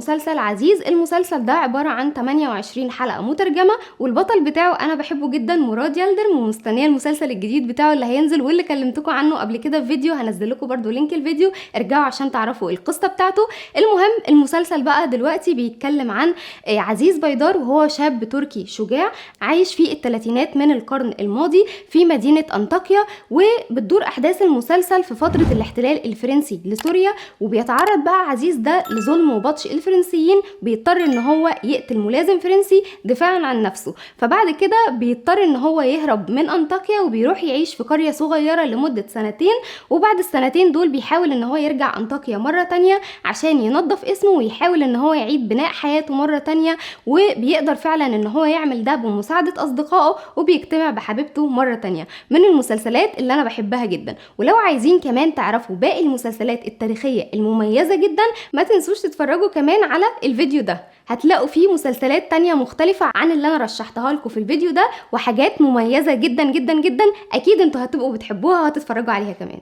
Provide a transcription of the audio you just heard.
مسلسل عزيز. المسلسل ده عبارة عن 28 حلقة مترجمة، والبطل بتاعه انا بحبه جدا مراد يلدرم، ومستنيه المسلسل الجديد بتاعه اللي هينزل واللي كلمتكم عنه قبل كده في فيديو، هنزل لكم برده link الفيديو، ارجعوا عشان تعرفوا القصة بتاعته. المهم المسلسل بقى دلوقتي بيتكلم عن عزيز بيدار، وهو شاب تركي شجاع عايش في الثلاثينات من القرن الماضي في مدينة أنطاكيا، وبتدور أحداث المسلسل في فترة الاحتلال الفرنسي لسوريا. وبيتعرض بقى عزيز ده لظلم وبطش الفرنسيين، بيضطر ان هو يقتل ملازم فرنسي دفاعا عن نفسه. فبعد كده بيضطر ان هو يهرب من أنطاكيا وبيروح يعيش في قرية صغيرة لمدة سنتين، وبعد السنتين دول بيحاول ان هو يرجع أنطاكيا مرة تانية عشان ينظف اسمه ويحاول ان هو يعيد بناء حياته مرة تانية، وبيقدر فعلا ان هو يعمل ده بمساعدة أصدقائه، وبيجتمع بحبيبته مرة تانية. من المسلسلات اللي أنا بحبها جدا. ولو عايزين كمان تعرفوا باقي المسلسلات التاريخية المميزة جدا، ما تنسوش تتفرجوا كمان على الفيديو ده، هتلاقوا فيه مسلسلات تانية مختلفة عن اللي أنا رشحتها لكم في الفيديو ده، وحاجات مميزة جدا جدا جدا أكيد انتوا هتبقوا بتحبوها وهتتفرجوا عليها كمان.